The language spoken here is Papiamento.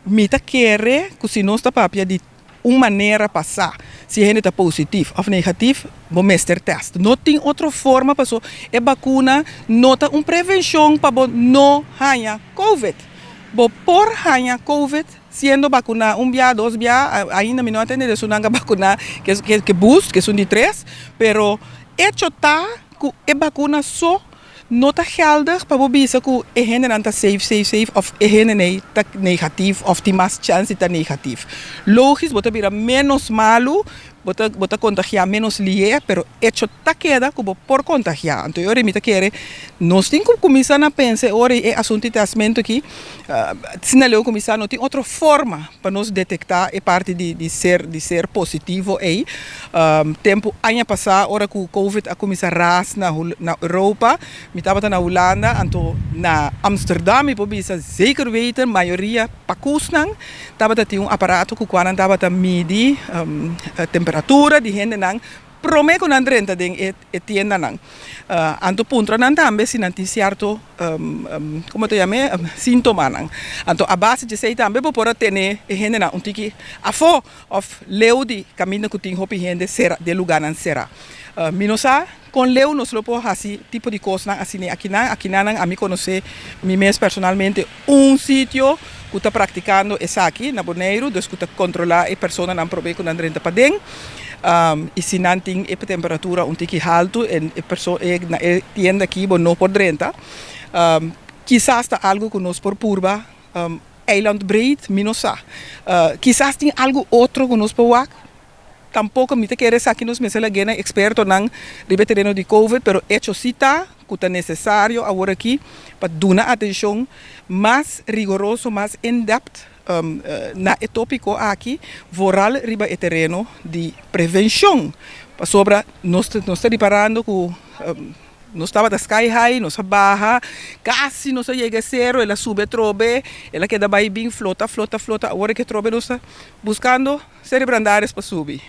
Mi ta kere ku si nos ta papia di un manera pa sa si e hende ta positief òf negatief, bo mester tèst. No tin otro forma paso e bakuna no ta un prevenshon pa bo no haña covid. Bo por haña covid siendo bakuná un bia, dos bia, ainda mi no a tende esunnan ku a bakuná ke boost, ke esun di tres, pero echo ta ku e bakuna so no ta geldig pa bo bisa ku e hendenan ta safe, safe, safe òf e hendenei ta negatief òf tin mas chèns di ta negatief. Logis bo ta bira ménos malu, bo ta bo ta kontagiá ménos lié, pero echo ta keda ku bo por kontagiá. Anto e ora mi ta kere nos tin ku kuminsá na pensa e ora e asuntu di tèstmentu aki, asina leu kuminsá no tin otro forma pa nos detektá e parti di di ser di ser positivo ei. Tempu aña pasá ora ku covid a kuminsá ras na na Europa, mi tabata na Hulanda, anto na Amsterdam mi por bisa zeker weten mayoria pakusnan tabata tin un aparato ku kua nan tabata midi temperatura di hendenan promé ku nan drenta den e e tiendanan. Anto puntra nan tambe si nan tin sierto, como ta yam'é, sintomanan. Anto a base di esei tambe bo por a tene e hendenan un tiki afó òf leu di kaminda ku tin hopi hende sera, den lugánan será. Mi no sa kon leu nos lo por hasi tipo di kosnan asina akinan. Akinanan ami konosé mi mes personalmente un sitio ku ta praktikando esaki na Boneiru, dus ku ta kontrolá e personanan promé ku nan drenta paden. I si nan tin e temperatura un tiki haltu e perso e na e tienda aki bo no por drenta. Kisas ta algu ku nos por purba eilandbreed, mi no sa. Kisas tin algu otro ku nos por wak. Tampoko mi ta kere esaki nos mester lag'é na ekspertonan riba e tereno di covid, pero echo si ta ku ta nesesario aworakí pa duna atenshon mas rigoroso, mas in depth na e tópiko aki, vooral riba e tereno di prevenshon. Pasobra nos nos ta riparando ku nos tabata sky high, nos a baha, kasi nos a yega e sero, el a subi atrobe, el a keda bai bin flota, flota, flota, awor e ke atrobe nos ta buskando. Seri Brandaris pa subi.